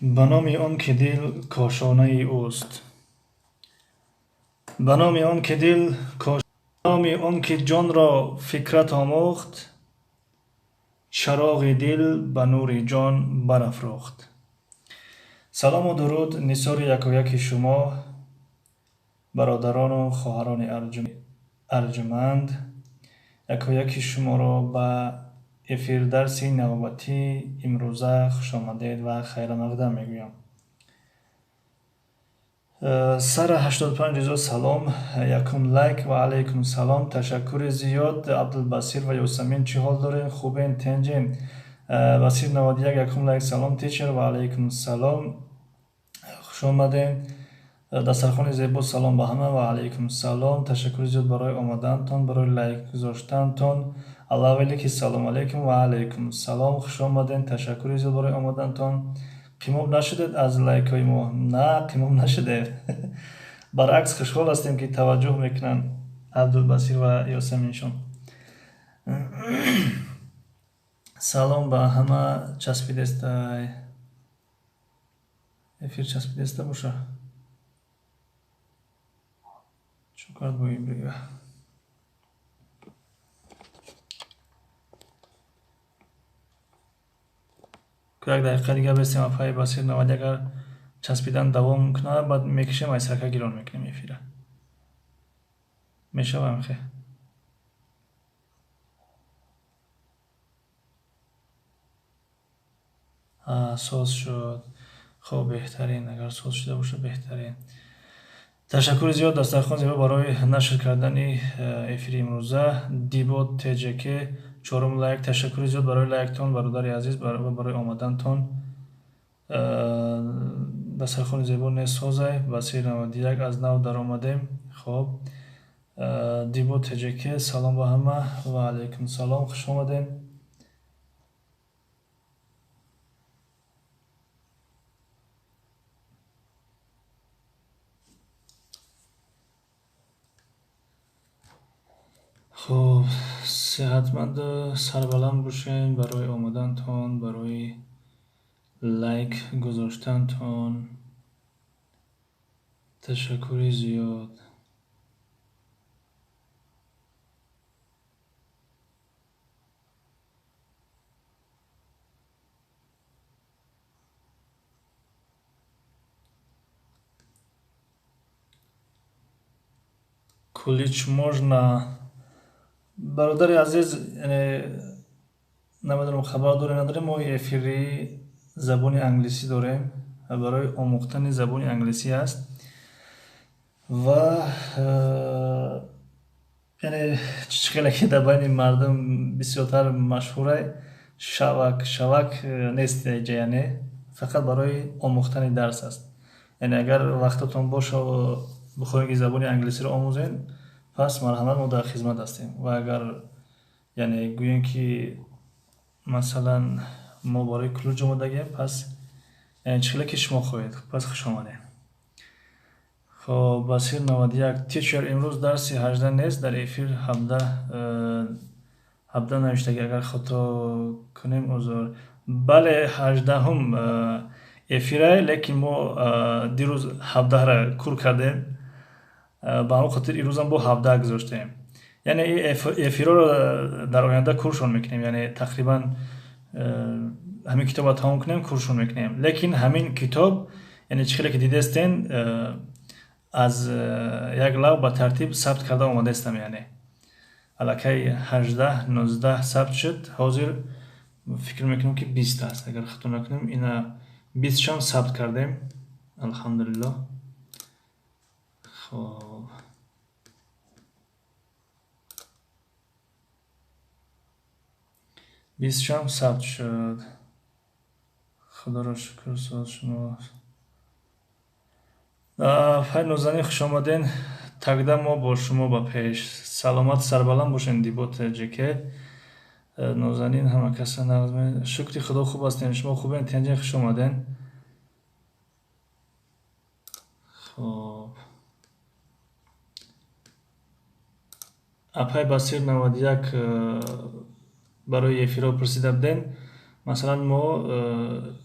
Ба номи он ки дил кошонаи ӯст. Ба номи он ки дил номи он ки ҷонро фикрат омӯхт, чароғи дил ба нури ҷон барафрохт. Салому дуруд нисори якояки шумо, бародарону хоҳарони арҷуманд. Якояки шуморо ба эфирдарси навбатии имрӯза хушомадед ва хайрамақдам мегӯям. Сара 85 ҳазор салом, якум лайк ва алайкум салом. Ташаккури зиёд. Абдулбасир ва Ёсамин, чӣ ҳол дорем? Хубен, тенҷен? Басир 91, якум лайк. Салом, teacher, ва алайкум салом, хуш омадем. Дастархони зебо. Салом ба ҳама ва алайкум салом. Ташаккури зиёд барои омадантон, барои лайк гузоштантон. Аллоҳ велики. Салом алайкум ва алайкум салом, хуш омадем. Ташаккури зиёд барои омадантон. Қимоб нашудед аз лайкҳои мо? На, қимоб нашудем. Баръакс, хушҳол ҳастем, ки таваҷҷӯҳ мекунанд Абдулбасир ва Ёсаминшон. Салом ба ҳама. Часпидестай эфир, часпидеста боша. Чӣ кард бо ин бига? Як дақиқа дига бестем. Апаи Басир 90, агар часпидан давом кунад, баъд мекишем, айсака гирон мекунем эфира. Мешавам хе? Соз шуд. Хоб, беҳтарин. Агар соз шуда бошад, беҳтарин. Ташаккури зиёд, дастархон зебо, барои нашр кардани эфири имрӯза. Дибо ТЖК, чорум лайк. Ташаккури зиёд барои лайктон, бародари азиз, ва барои омадантон. Дастархони зебо несозай. Басир 91, аз нав даромадем. Хоб, Дибо ТЖК, салом ба ҳама ва алайкум салом, хуш омадем. Хуб, сеҳатманду сарбаланд бошед. Барои омадантон, барои лайк гузоштантон ташаккури зиёд. Кулич можно? Бародари азиз, намедонам, хабар дорем, надорем, мо эфири забони англисӣ дорем, барои омӯхтани забони англисӣ аст. Ва яъне чӣ хеле ки дар байни мардум бисёртар машҳурай, шавак шавак нест иҷа, яъне фақат барои омӯхтани дарс аст. Яъне агар вақтатон боша, бихоҳем ки забони англисиро омӯзем, пас марҳамат, мо дар хизмат ҳастем. Ва агар яъне гӯем ки масалан мо барои кулуҷ омодагием, пас яъне чӣ хеле ки шумо хоҳед, пас хуш омадем. Хоб, Басир 91, teacher, имрӯз дарси 18 нест дар эфир? 17 навиштагӣ, агар хато кунем, узр. Бале, 18-ум эфирае, лекин мо дирӯз 17-ра кур кардем, ба ҳамон хотир имрӯзам бо 17 гузоштем. Яъне эфирҳоро дар оянда куршон мекунем, яъне тақрибан ҳамин китобро тамом кунем, куршон мекунем. Лекин ҳамин китоб, яъне чӣ хеле ки дидестен, аз як лав ба тартиб сабт карда омадаистам. Яъне аллакай 18, 19 сабт шуд, ҳозир фикр мекунам, ки 20 аст, агар хато накунем. Ина 20-шам сабт кардем, алҳамдулиллоҳ. Хоб, 20-шам сабт шуд, худоро шукр. Соз шумо. Фай Нозанин, хуш омаден. Тогда мо бо шумо ба пеш. Саломат, сарбаланд бошен. Дибо ТЖК, Нозанин, ҳама каса нағз? Шукри худо, хуб ҳастем. Шумо хубен, тенҷен? Хуш омаден. Хоб, апай Басир 91, барои эфирҳо пурсида будем. Масалан, мо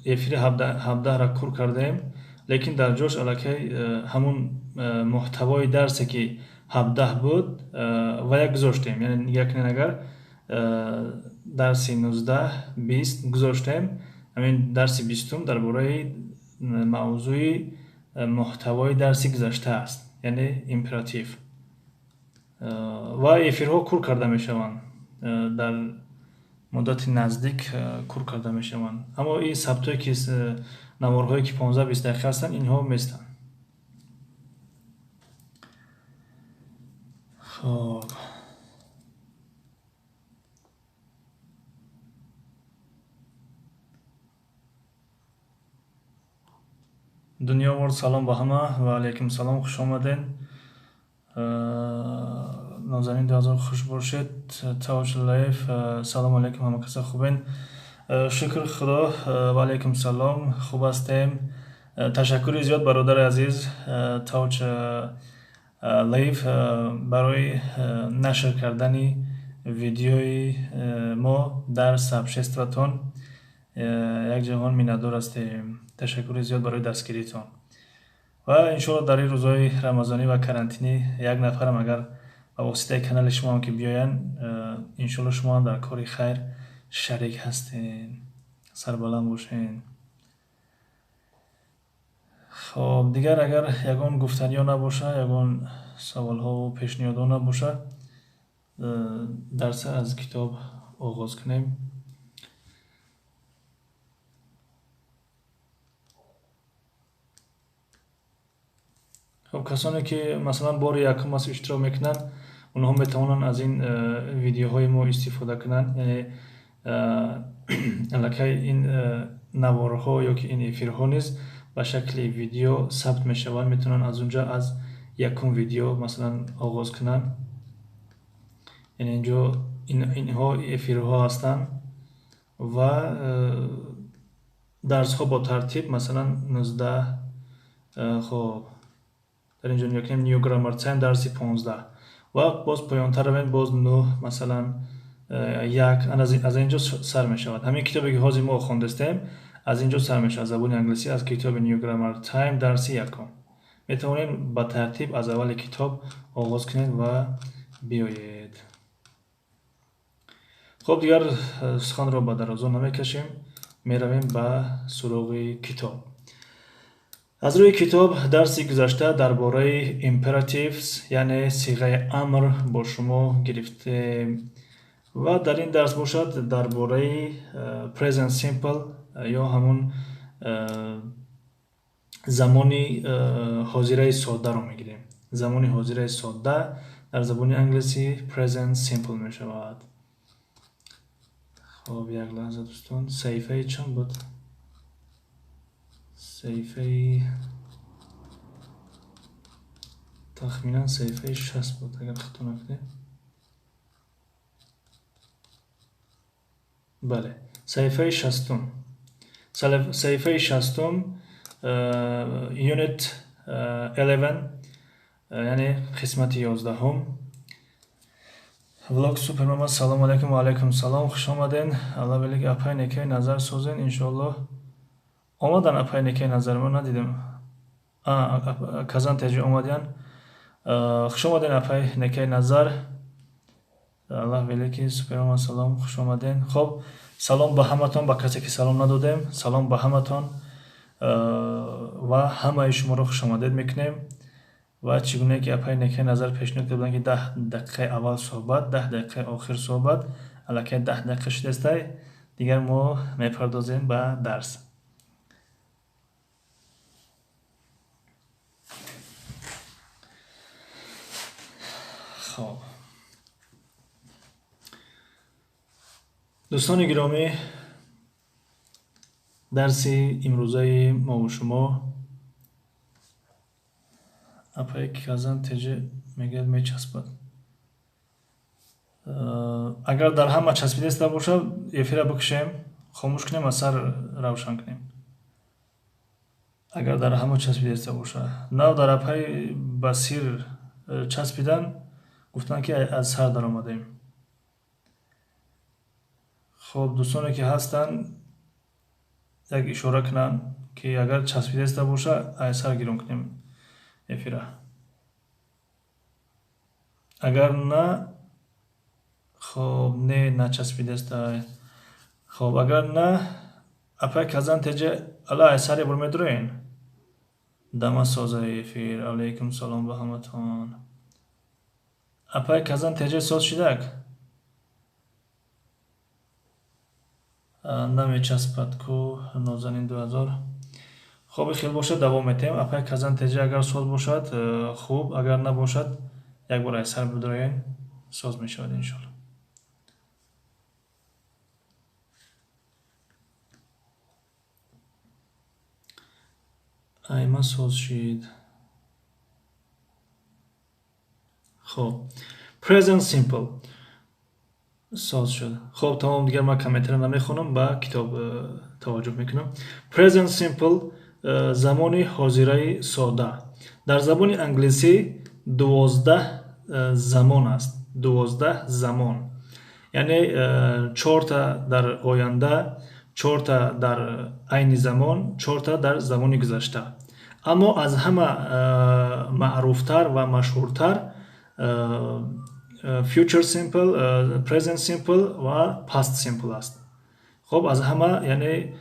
эфири 17-ра кур кардем, лекин дар ҷош аллакай ҳамун муҳтавои дарсе, ки 17 буд, ва як гузоштем. Яъне нигоҳ кунед, агар дарси 19, 20 гузоштем, ҳамин дарси 20-ум дар бораи мавзӯи муҳтавои дарси гузашта аст, яъне императив. Ва эфирҳо кур карда мешаванд, дар муддати наздик кур карда мешаванд. Аммо ин сабтҳое, ки наворҳое, ки 15-20 дақиқа ҳастанд, инҳо местанд. Хоб, Дунё ворд, салом ба ҳама. Ва алайкум салом, хуш омадед. Нозанин 2000, хуш бошед. Тавҷ Лайф, салому алайкум, ҳама каса хубен? Шукр Худо. Ва алайкум салом, хуб ҳастем. Ташаккури зиёд, бародари азиз Тавҷ Лайф, барои нашр кардани видеои мо дар сообществотон. Як ҷаҳон миннатдор ҳастем. Ташаккури зиёд барои дастгиритон. Ва иншоалло, дар ин рӯзҳои рамазонӣ ва карантинӣ як нафарам агар ба воситаи канали шумоам ки биёянд, иншоалло, шумоам дар кори хайр шарик ҳастед. Сарбаланд бошед. Хоб, дигар агар ягон гуфтаниҳо набоша, ягон саволҳову пешниҳодҳо набоша, дарса аз китоб оғоз кунем. Хоб, касоне ки, масалан, бори якум аст иштирок мекунанд, онҳо метавонанд аз ин видеоҳои мо истифода кунанд. Яъне аллакай ин наворҳо ё ки ин эфирҳо низ ба шакли видео сабт мешаванд. Метавонанд аз унҷа, аз якум видео, масалан, оғоз кунанд. Яъне инҷо инҳо эфирҳо ҳастанд ва дарсҳо бо тартиб, масалан, 19. Хоб, дар инҷо нигоҳ кунем, New Grammar Time, дарси 15, ва боз поёнтар равем, боз 9, масалан, 1, аз инҷо сар мешавад. Ҳамин китобе, ки ҳозир мо хондастем, аз инҷо сар мешавад. Забони англисӣ аз китоби New Grammar Time, дарси якум. Метавонед ба тартиб аз аввали китоб оғоз кунед ва биёед. Хоб, дигар суханро ба дарозо намекашем, меравем ба суроғи китоб. Аз рӯи китоб, дарси гузашта дар бораи imperatives, яъне сиғаи амр, бо шумо гирифтем ва дар ин дарс бошад, дар бораи present simple ё ҳамун замони ҳозираи соддаро мегирем. Замони ҳозираи содда дар забони англисӣ present simple мешавад. Хоб, як лаҳза, дӯстон, саҳифаи чанд буд? Саҳифаи, тахминан, саҳифаи 60 буд, агар хато накунем. Бале, саҳифаи 60-ум, саҳифаи 60-ум, unit 11, яъне қисмати 11-ум. Влог Супермама, салому алайкум. Ва алайкум салом, хуш омаден. Алла велик, апай Некаи Назар созен, иншоаллоҳ. Омадан апай Некаи Назар? Мо надидем. Казан теҷи омадиян. Хуш омаден, апай Некаи Назар. Аллаҳ велики, Супермама, салом, хуш омаден. Хоб, салом ба ҳаматон. Ба касе ки салом надодем, салом ба ҳаматон ва ҳамаи шуморо хушомадед мекунем. Ва чӣ гуне ки апай Некаи Назар пешниҳод карданд, ки 10 дақиқаи аввал суҳбат, 10 дақиқаи охир суҳбат, аллакай 10 дақиқа шудастай, дигар мо мепардозем ба дарс. Хоб, дӯстони гиромӣ, дарси имрӯзаи мову шумо, апай Казан теҷе мегӯяд, мечаспад. Агар дар ҳама часпидаиста бошад, эфира бикушем, хомӯш кунем, аз сар равшан кунем. Агар дар ҳама часпидаиста бошад. Нав дар апай Басир часпидан, гуфтанд, ки аз сар даромадем. Хоб, дӯстоне ки ҳастанд. Як ишора кунанд, ки агар часпидаиста боша, айсар гирон кунем эфира. Агар на, хоб, не, начаспидаста. Хоб, агар на, апай Казан теҷа ала айсаре бур медуроен. Дама соза эфир. Алейкум салом ба ҳаматон. Апай Казан теҷа соз шидак? Намечаспад ку Нозанин 2000. Хоб, хел бошад, давом метем. Апай Казан теҷа агар соз бошад, хуб, агар набошад, як бор айсар бидроен, соз мешавад иншоалло. Айма соз шид. Хоб, present simple соз шуд. Хоб, тамом, дигар ман комментариро намехонам, ба китоб таваҷҷӯҳ мекунам. Present simple, замони ҳозираи сода. Дар забони англисӣ 12 замон аст. 12 замон. Яъне 4та дар оянда, 4та дар айни замон, 4та дар замони гузашта. Аммо аз ҳама маъруфтар ва машҳуртар future simple, present simple ва past simple аст. Хоб, аз ҳама яъне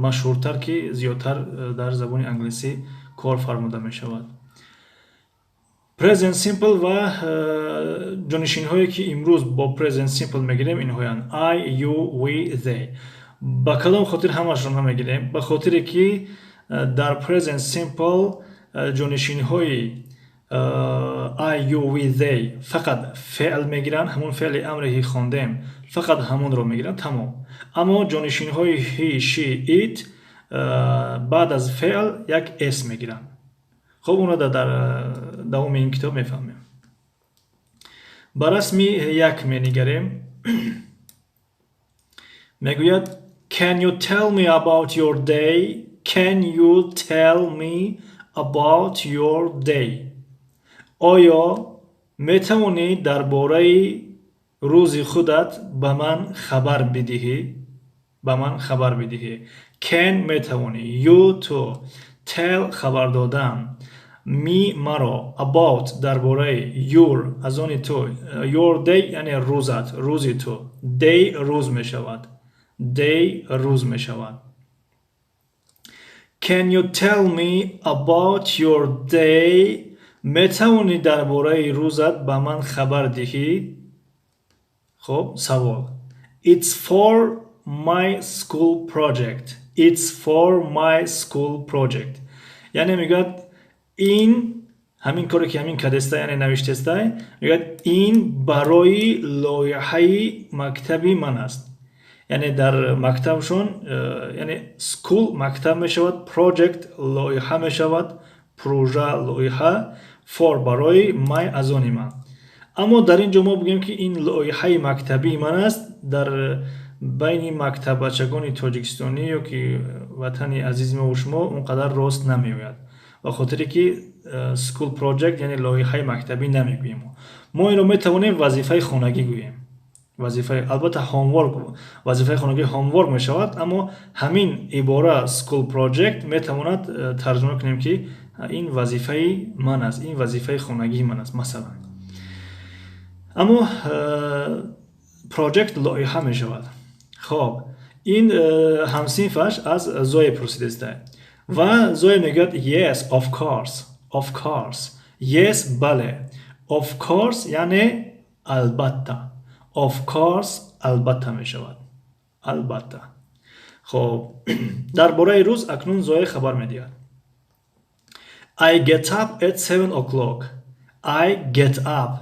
машҳуртар, ки зиёдтар дар забони англисӣ кор фармуда мешавад. Present simple ва ҷонишинҳое, ки имрӯз бо present simple мегирем, инҳоянд: I, you, we, they. Ба кадом хотир ҳамашро намегирем? Ба хотире ки дар present simple ҷонишинҳои I, you, we, they фақат феъл мегиранд, ҳамон феъли амре ки хондем, фақат ҳамонро мегиранд, тамом. Аммо ҷонишинҳои he, she, it баъд аз феъл як s мегиранд. Хоб, онро дар давоми ин китоб мефаҳмем. Ба расми як менигарем. Мегӯяд: Can you tell me about your day? Can you tell me about your day? Оё метавонӣ дар бораи рӯзи худат ба ман хабар бидиҳӣ? Ба ман хабар бидиҳӣ. Can метавонӣ, you ту, tell хабар додан, me маро, about дар бораи, your аз они ту, your day яъне рӯзат, рӯзи ту, day рӯз мешавад. Day рӯз мешавад. Can you tell me about your day? Метавонӣ дар бораи рӯзат ба ман хабар диҳӣ? Хоб, савол. It's for my school project. It's for my school project. Яъне мегӯяд, ин ҳамин коре ки ҳамин кадеста, яъне навиштеста, мегӯяд, ин барои лоиҳаи мактаби ман аст. Яъне дар мактабшон, яъне school мактаб мешавад, project лоиҳа мешавад, прожа лоиҳа, for барои, my аз они ман. Аммо дар ин ҷо мо бигӯем, ки ин лоиҳаи мактабии ман аст, дар байни мактаббачагони тоҷикистонӣ ё ки ватани азизи мо шумо он қадар рост намеояд, ба хотире ки school project яъне лоиҳаи мактабӣ намегӯем. Мо инро метавонем вазифаи хонагӣ гӯем. Вазифаи, албатта, homework, вазифаи хонагӣ homework мешавад, аммо ҳамин ибора school project метавонад тарҷума кунем, ки ин вазифаи ман аст, ин вазифаи хонагии ман аст, масалан. Аммо project лоиҳа мешавад. Хоб, ин ҳамсинфаш аз Зое пурсидааст ва Зое мегӯяд: Yes, of course, of course. Yes бале, of course яъне албатта, of course албатта мешавад, албатта. Хоб, дар бораи рӯз акнун Зое хабар медиҳад: I get up at 7 o'clock. I get up.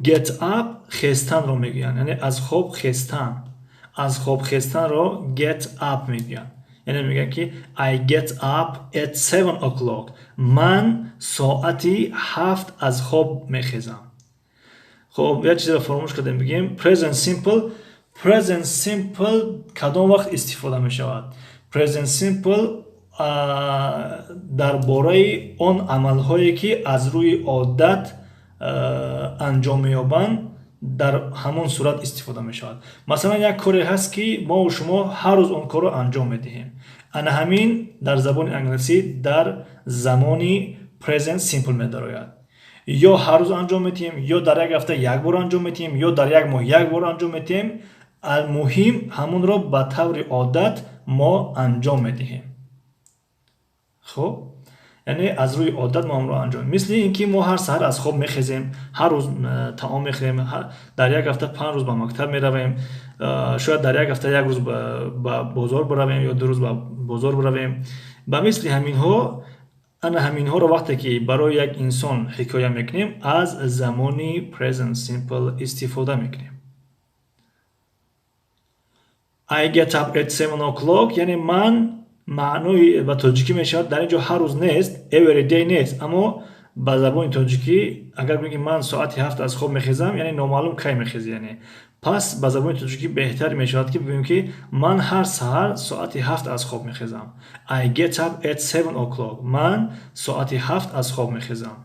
Get up хестанро мегӯянд, яъне аз хоб хестан. Аз хоб хестанро get up мегӯянд. Яъне мегӯянд, ки I get up at 7 o'clock. Ман соати 7 аз хоб мехезам. Хоб, як чизро фаромӯш кардем бигем. Present simple. Present simple кадом вақт истифода мешавад? Present simple дар бораи он амалҳое, ки аз рӯи одат анҷом меёбанд, дар ҳамон сурат истифода мешавад. Масалан, як коре ҳаст, ки мову шумо ҳар рӯз он корро анҷом медиҳем. Ана ҳамин дар забони англисӣ дар замони present simple медарояд. Ё ҳар рӯз анҷом медиҳем, ё дар як ҳафта як бор анҷом медиҳем, ё дар як моҳ як бор анҷом медиҳем. Алмуҳим, ҳамонро ба таври одат мо анҷом медиҳем. Хуб, яъне аз рӯи одат мо онро анҷом, мисли ин ки мо ҳар саҳар аз хоб мехезем, ҳар рӯз таом мехӯрем, дар як ҳафта 5 рӯз ба мактаб меравем, шояд дар як ҳафта як рӯз ба бозор биравем ё 2 рӯз ба бозор биравем. Ба мисли ҳаминҳо, ана ҳаминҳоро вақте ки барои як инсон ҳикоя мекунем, аз замони present simple истифода мекунем. I get up at 7 o'clock, яъне ман, маънои ба тоҷикӣ мешавад, дар ин ҷо ҳар рӯз нест, every day нест, аммо ба забони тоҷикӣ агар бигӯем, ки ман соати 7 аз хоб мехезам, яъне номаълум кай мехезӣ. Яъне пас ба забони тоҷикӣ беҳтар мешавад, ки бигӯем, ки ман ҳар саҳар соати 7 аз хоб мехезам. I get up at 7 o'clock. Ман соати 7 аз хоб мехезам.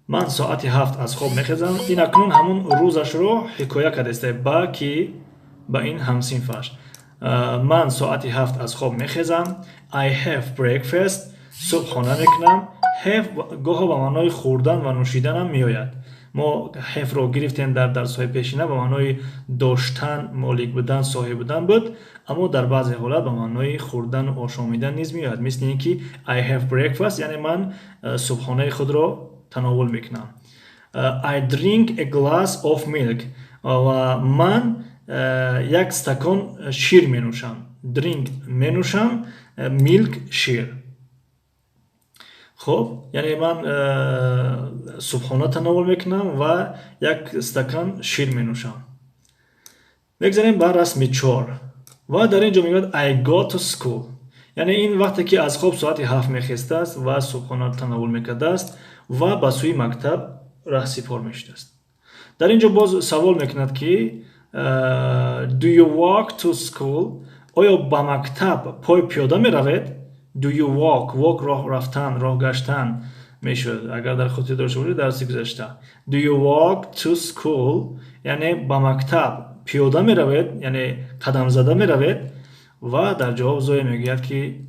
Ман соати 7 аз хоб мехезам. Ин акнун ҳамун рӯзашро ҳикоя кардааст ба ки ба ин ҳамсинфаш. Ман соати 7 аз хоб мехезам. I have breakfast, субҳона мекунам. Have гоҳо ба маънои хӯрдан ва нӯшиданам меояд. Мо have-ро гирифтем дар дарсҳои пешина, ба маънои доштан, молик будан, соҳиб будан буд, аммо дар баъзе ҳолат ба маънои хӯрдану ошомидан низ меояд, мисли ин ки I have breakfast, яъне ман субҳонаи худро тановул мекунам. I drink a glass of milk, ва ман як стакон шир менӯшам. Drink менӯшам, milk шир. Хуб, яъне ман субҳона тановул мекунам ва як стакан шир менӯшам. Мегзарем ба расми 4 ва дар ин ҷо мегӯяд: I go to school. Яъне ин вақте ки аз хоб соати 7 мехестааст ва субҳона тановул мекардааст ва ба сӯи мактаб раҳсипор мешудааст. Дар ин ҷо боз савол мекунад, ки do you walk to school? Оё ба мактаб пой пиёда меравед? Do you walk, walk роҳ рафтан, роҳ гаштан мешуд, агар дар хотир дошта бошед дарси гузашта. Do you walk to school, яъне ба мактаб пиёда меравед, яъне қадамзада меравед? Ва дар ҷавоб Зоя мегӯяд, ки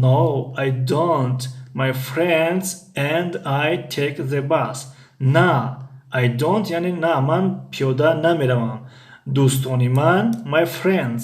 no, I don't, my friends and I take the bus. На, I don't, яъне на, ман пиёда намеравам, дӯстони ман, my friends,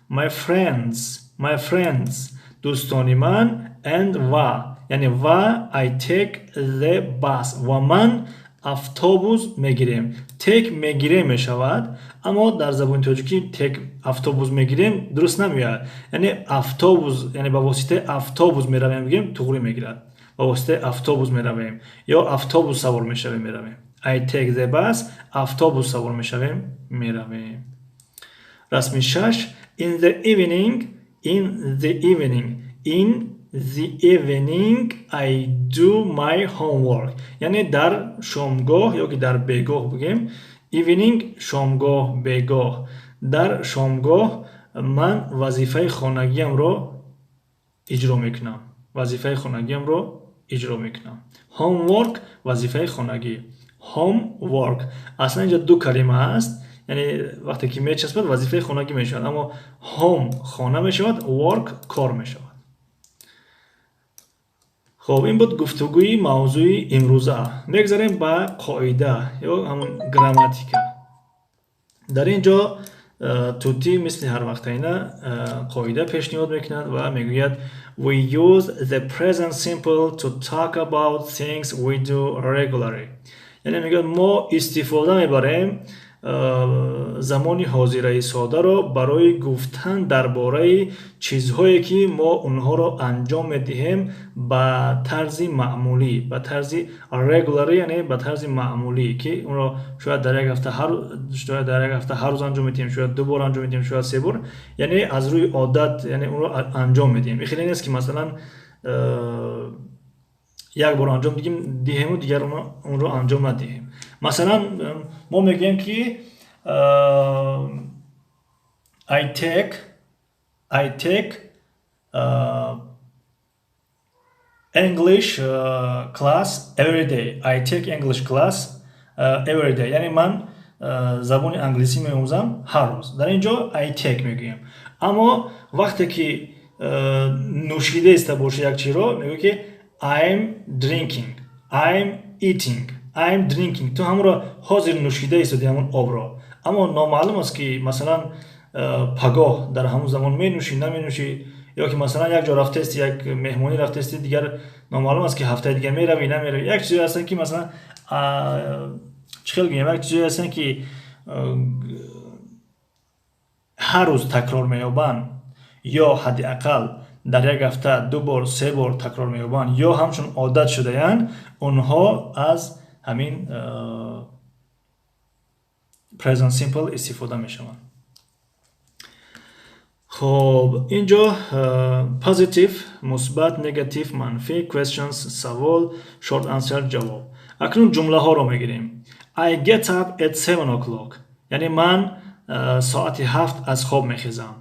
my friends, my friends, дӯстони ман, and ва, яъне ва, I take the bus, ва ман автобус мегирем. Take мегирем мешавад, аммо дар забони тоҷикӣ take автобус мегирем дуруст намеояд. Яъне автобус, яъне ба воситаи автобус меравем бигем, туғрӣ мегирад. Ба воситаи автобус меравем ё автобус савор мешавем, меравем. I take the bus, автобус савор мешавем, меравем. Расми 6. In the evening, in the evening, in the evening I do my homework. Яъне дар шомгоҳ ё ки дар бегоҳ бигем. Evening шомгоҳ, бегоҳ. Дар шомгоҳ ман вазифаи хонагиамро иҷро мекунам. Вазифаи хонагиамро иҷро мекунам. Homework вазифаи хонагӣ. Homework аслан инҷо ду калима аст, яъне вақте ки мечаспад, вазифаи хонагӣ мешавад, аммо home хона мешавад, work кор мешавад. Хуб, ин буд гуфтугӯи мавзӯи имрӯза. Мегзарем ба қоида ё ҳамон грамматика. Дар ин ҷо Тутӣ мисли ҳарвақтаина қоида пешниҳод мекунад ва мегӯяд: We use the present simple to talk about things we do regularly. Яъне мегӯяд, мо истифода мебарем замони ҳозираи содаро барои гуфтан дар бораи чизҳое, ки мо онҳоро анҷом медиҳем ба тарзи маъмулӣ, ба тарзи regularly, яъне ба тарзи маъмулӣ, ки онро шояд дар як ҳафта ҳар рӯз анҷом медиҳем, шояд ду бор анҷом медиҳем, шояд се бор, яъне аз рӯи одат, яъне онро анҷом медиҳем. Ин хеле нест, ки масалан як бор анҷом диҳему дигар онро анҷом надиҳем. Масалан, мо мегӯем, ки I take English class every day. I take English class every day, яъне ман забони англисӣ меомӯзам ҳар рӯз. Дар ин ҷо I take мегӯем, аммо вақте ки нӯшида иста бошӣ як чиро, мегӯӣ ки I'm drinking, I'm eating, I'm drinking. Ту ҳамонро ҳозир нӯшида истоди, ҳамон обро, аммо номаълум аст, ки масалан пагоҳ дар ҳамон замон менӯшӣ, наменӯшӣ, ё ки масалан як ҷо рафтаисти, як меҳмонӣ рафтаисти, дигар номаълум аст, ки ҳафтаи дигар меравӣ, намеравӣ. Як чизое ҳастанд, ки масалан чӣ хел гӯям, як чизое ҳастанд, ки ҳар рӯз такрор меёбанд ё ҳадди ақал дар як ҳафта ду бор, се бор такрор меёбанд ё ҳамчун одат шудаянд, онҳо аз ҳамин present simple истифода мешаванд. Хоб, инҷо positive мусбат, negative манфӣ, questions савол, short answer ҷавоб. Акнун ҷумлаҳоро мегирем. I get up at 7 o'clock, яъне ман соати 7 аз хоб мехезам.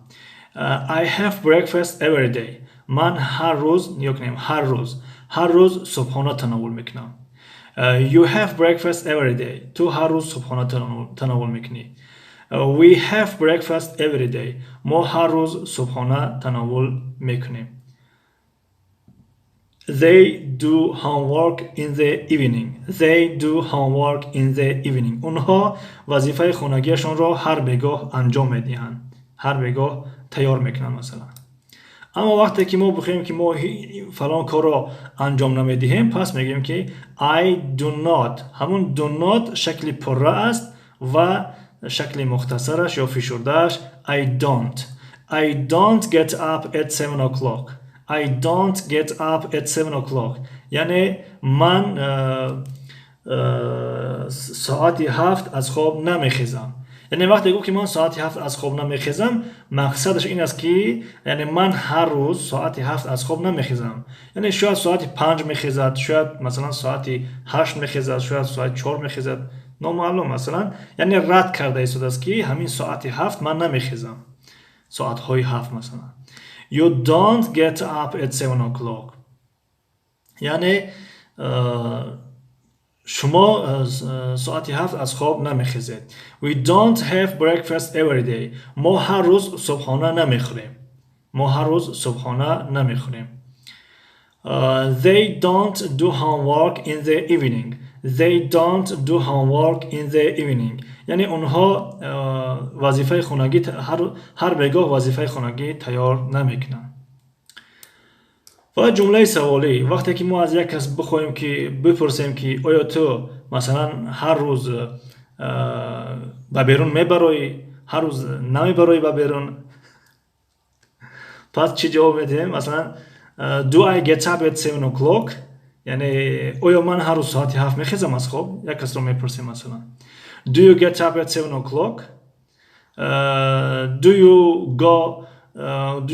I have breakfast every day, ман ҳар рӯз, нигоҳ кунем, ҳар рӯз, ҳар рӯз субҳона тановул мекунам. You have breakfast every day, ту ҳар рӯз субҳона тановул мекунӣ. We have breakfast every day, мо ҳар рӯз субҳона тановул мекунем. They do homework in the evening. They do homework in the evening. Онҳо вазифаи хонагиашонро ҳар бегоҳ анҷом медиҳанд, ҳар бегоҳ тайёр мекунанд масалан. Аммо вақте ки мо бихоҳем, ки мо фалон корро анҷом намедиҳем, пас мегӯем, ки I do not. Ҳамун do not шакли пурра аст ва шакли мухтасараш ё фишурдааш I don't. I don't get up at 7 o'clock. I don't get up at 7 o'clock, яъне ман соати 7 аз хоб намехезам. Яъне вақте гуфт, ки ман соати 7 аз хоб намехезам, мақсадаш ин аст, ки яъне ман ҳар рӯз соати 7 аз хоб намехезам. Яъне шояд соати 5 мехезад, шояд масалан соати 8 мехезад, шояд соати 4 мехезад, номаълум масалан. Яъне рад карда истодааст, ки ҳамин соати 7 ман намехезам, соатҳои 7 масалан. You don't get up at 7 o'clock, яъне шумо соати 7 аз хоб намехезед. We don't have breakfast every day, мо ҳар рӯз субҳона намехӯрем, мо ҳар рӯз субҳона намехӯрем. They don't do homework in the evening. They don't do homework in the evening, яъне онҳо вазифаи хонагӣ ҳар бегоҳ вазифаи хонагӣ тайёр намекунанд. Ва ҷумлаи саволӣ, вақте ки мо аз як кас бихоҳем, ки бипурсем, ки оё ту масалан ҳар рӯз ба берун мебароӣ, ҳар рӯз намебароӣ ба берун, пас чӣ ҷавоб медиҳем? Масалан, do I get up at 7 o'clock, яъне оё ман ҳар рӯз соати 7 мехезам аз хоб? Як касро мепурсем масалан. Do you get up at 7 o'clock? Do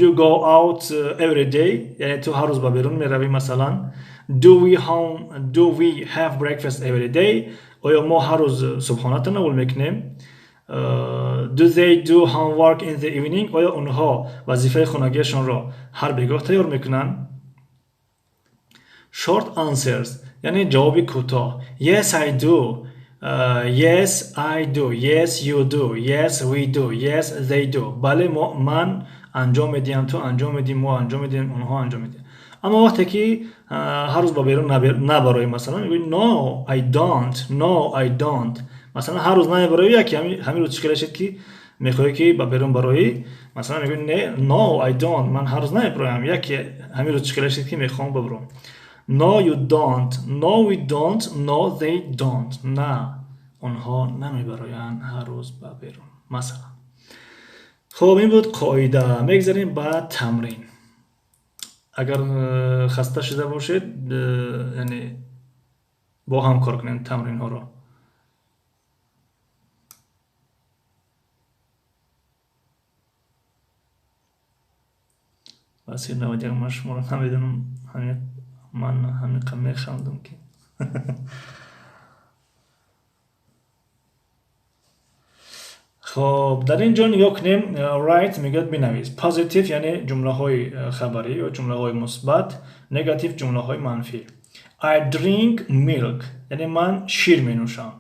you go out every day, яъне ту ҳар рӯз ба берун меравӣ масалан. Do we have breakfast every day, оё мо ҳар рӯз субҳона тановул мекунем? Do they do homework in the evening, оё онҳо вазифаи хонагиашонро ҳар бегоҳ тайёр мекунанд? Short answers, яъне ҷавоби кӯтоҳ. Yes, I do. Yes, I do. Yes, you do. Yes, we do. Yes, they do. Бале, ман анҷом медиҳам, ту анҷом медиҳӣ, мо анҷом медиҳем, онҳо анҷом медиҳанд. Аммо вақте ки ҳар рӯз ба берун набароӣ масалан, мегӯӣ no, I don't. No, I don't. Масалан, ҳар рӯз намебароӣ, яке ҳамин рӯз чӣ хеле шид, ки мехоҳӣ, ки ба берун бароӣ, масалан мегӯӣ не, no, I don't, ман ҳар рӯз намебароям, яке ҳамин рӯз чӣ хеле шид, ки мехоҳам бабаром. No, you don't. No, we don't. No, they don't. На, онҳо намебароянд ҳар рӯз ба берун масалан. Хуб, ин буд қоида. Мегзарем ба тамрин. Агар хаста шуда бошед, яъне бо ҳам кор кунем тамринҳоро. Басир 91, ман шуморо намедонам, ман ҳамиқа механдам, ки. Хоб, дар ин ҷо нигоҳ кунем. Write мегӯяд, бинавис. Positive, яъне ҷумлаҳои хабарӣ ё ҷумлаҳои мусбат, negative, ҷумлаҳои манфӣ. I drink milk, яъне ман шир менӯшам.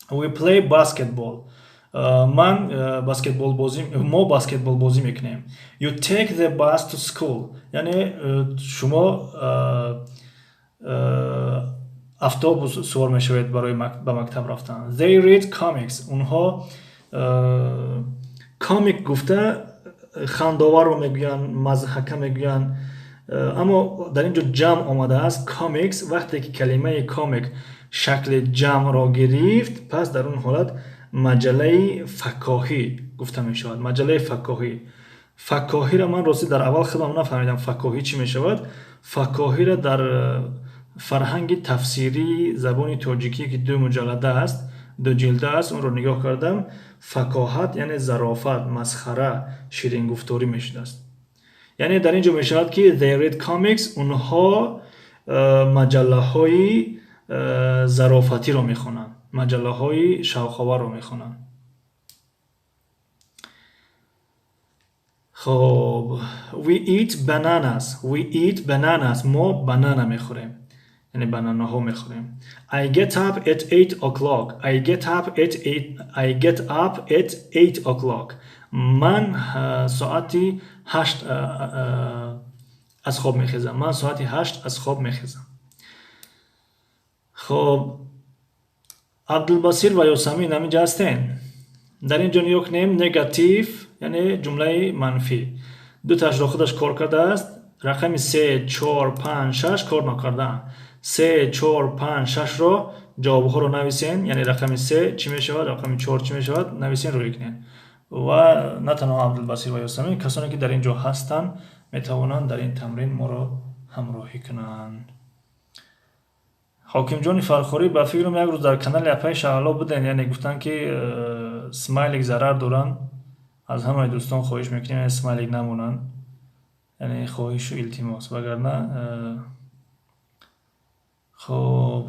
We play basketball. Ман баскетболбозӣ, мо баскетболбозӣ мекунем. You take the bus to school. Яъне шумо автобус сувор мешавед барои ба мактаб рафтан. They read comics. Онҳо комик гуфта хандоварро мегӯянд, мазҳака мегӯянд, аммо дар ин ҷо ҷамъ омадааст comics. Вақте ки калимаи комик шакли ҷамъро гирифт, пас дар он ҳолат маҷаллаи факоҳӣ гуфта мешавад. Маҷаллаи факоҳӣ. Факоҳиро ман ростӣ дар аввал худам нафаҳмидам факоҳӣ чӣ мешавад. Факоҳиро дар фарҳанги тафсирии забони тоҷикӣ, ки ду муҷаллада аст, ду ҷилда аст, онро нигоҳ кардам. Факоҳат яъне зарофат, масхара, ширингуфторӣ мешудааст. Яъне дар ин ҷо мешавад ки they read comics, онҳо маҷаллаҳои зарофатиро мехонанд, маҷаллаҳои шавқоварро мехонанд. Хоб, we eat bananas. We eat bananas. Мо банана мехӯрем, яъне бананаҳо мехӯрем. I get up at 8 o'clock. I get up at 8, I get up at 8 o'clock. Ман соати 8 аз хоб мехезам. Ман соати 8 аз хоб мехезам. Хоб, Абдулбасир ва Ёсамин ҳаминҷа ҳастен. Дар ин ҷо нигоҳ кунем, негатив, яъне ҷумлаи манфӣ. Дуташро худаш кор кардааст. Рақами 3, 4, 5, 6 кор накардаанд. 3, 4, 5, 6-ро ҷавобҳоро нависен, яъне рақами 3 чӣ мешавад, рақами 4 чӣ мешавад, нависен, рӯй кунед. Ва на танҳо Абдулбасир ва Ёсамин, касоне ки дар ин ҷо ҳастанд, метавонанд дар ин тамрин моро ҳамроҳӣ кунанд. Ҳокимҷони Фархорӣ, ба фикрам як рӯз дар канали апаи Шаҳло буден, яъне гуфтанд ки смайлик зарар доранд. Аз ҳамаи дӯстон хоҳиш мекунем, яъне смайлик намонанд, яъне хоҳишу илтимос, вагарна хоб,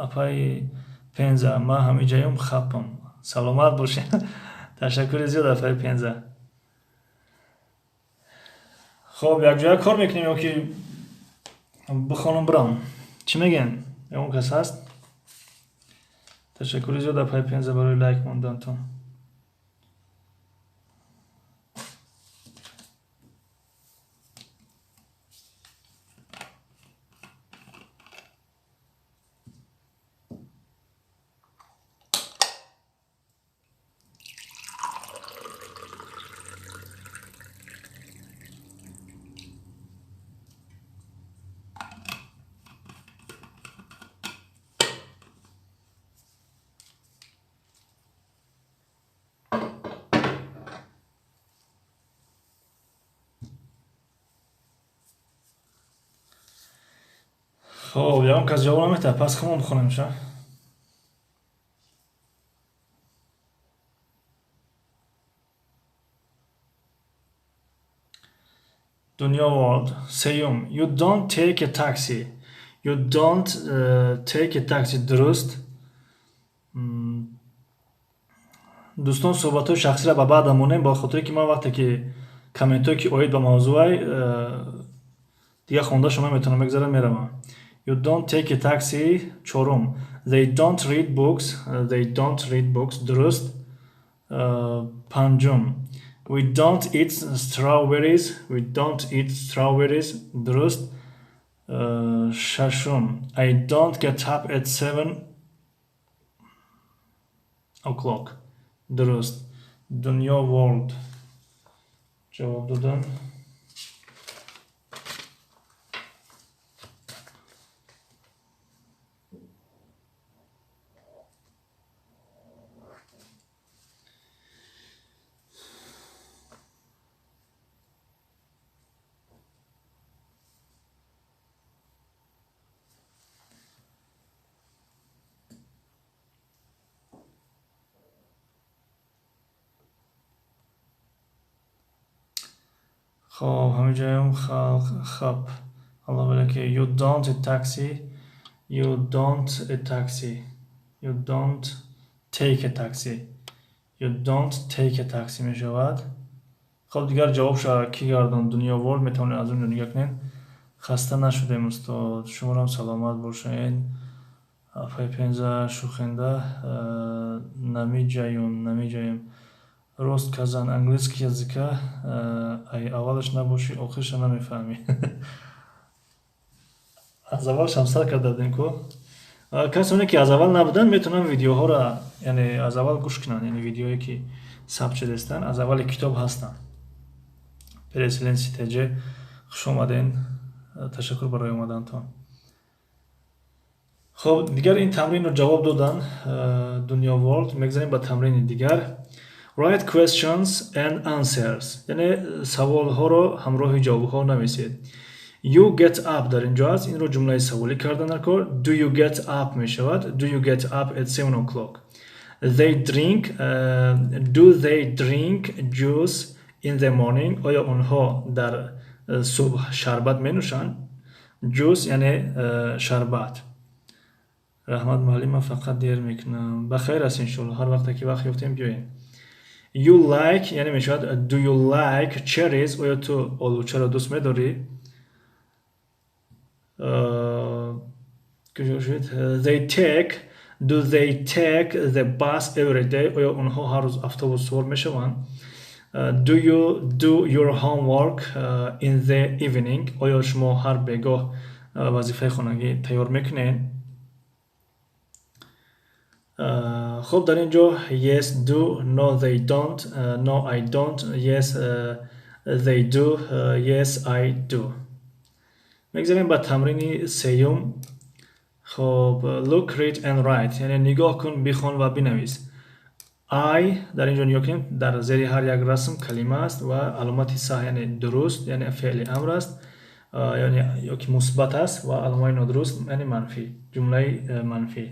апаи Пенза, ман ҳамиҷаём хапам. Саломат бошед. Ташаккури зиёд, апаи Пенза. Хоб, якҷоя кор мекунем ё ки бихонам бирам? Чӣ мегӯен? Ягон кас ҳаст? Ташаккури зиёд, апаи Пенза, барои лайк мондантон. Хоб, ягон кас ҷавоб наметаҳад, пас худмон бихонем ша. Дунё World. Сеюм. You don't take a taxi. You don't take a taxi. Дуруст. Дӯстон, суҳбатҳои шахсиро ба баъд монем, ба хотире ки ман вақте ки комментҳое ки оид ба мавзӯай дигар хонда шумо метавонам, мегзарам, меравам. You don't take a taxi. Чорум. They don't read books. They don't read books. Дуруст. Панҷум. We don't eat strawberries. We don't eat strawberries. Дуруст. Шашум. I don't get up at 7 o'clock. Дуруст. Дунё World. Ҷавоб додам. Хоб, ҳаминҷоям халқ хап. Аллоҳ бале ки you don't a taxi, you don't a taxi, you don't take a taxi, you don't take a taxi мешавад. Хоб, дигар ҷавобша кӣ гардон? Дунё World, метавонед аз он ҷо нигоҳ кунед. Хаста нашудем, устод, шуморам саломат бошед. Апай Пенза шухенда намиҷаюм, намиҷаем. Рост казан английский языка ай аввалаш набошӣ, охирша намефаҳмӣ. Аз аввалшам сар карда будем ку. Касоне ки аз аввал набуданд, метавонанд видеоҳоро, яъне аз аввал гӯш кунанд, яъне видеое ки сабт шудаистанд, аз аввали китоб ҳастанд. Переселенси ТЖ, хуш омаден, ташаккур барои омадантон. Хоб, дигар ин тамринро ҷавоб додан Дунё World, мегзарем ба тамрини дигар. Write questions and answers, яъне саволҳоро ҳамроҳи ҷавобҳо нависед. You get up дар инҷо аст, инро ҷумлаи саволӣ карда накор. Do you get up мешавад. Do you get up at 7 o'clock? They drink, do they drink juice in the morning? Оё онҳо дар субҳ шарбат менӯшанд? Juice яъне шарбат. Раҳмат муаллим, ман фақат дер мекунам. Ба хайр аст иншоалло, ҳар вақте ки вақт ёфтем биёем. You like яъне мешавад do you like cherries? Оё ту олучаро дӯст медорӣ? Куҷо шуд? They take, do they take the bus every day? Оё онҳо ҳар рӯз автобус сувор мешаванд? Do you do your homework in the evening? Оё шумо ҳар бегоҳ вазифаи хонагӣ тайёр мекунед? Хуб, дар ин ҷо yes do, no they don't, no I don't, yes they do, yes I do. Мегзарем ба тамрини сеюм. Хоб, look, read and write, яъне нигоҳ кун, бихон ва бинавис. I дар ин ҷо нигоҳ кунем, дар зери ҳар як расм калима аст ва аломати саҳ, яъне дуруст, яъне феъли амр аст, яъне ёки мусбат аст, ва аломаи нодуруст, яъне манфӣ, ҷумлаи манфӣ.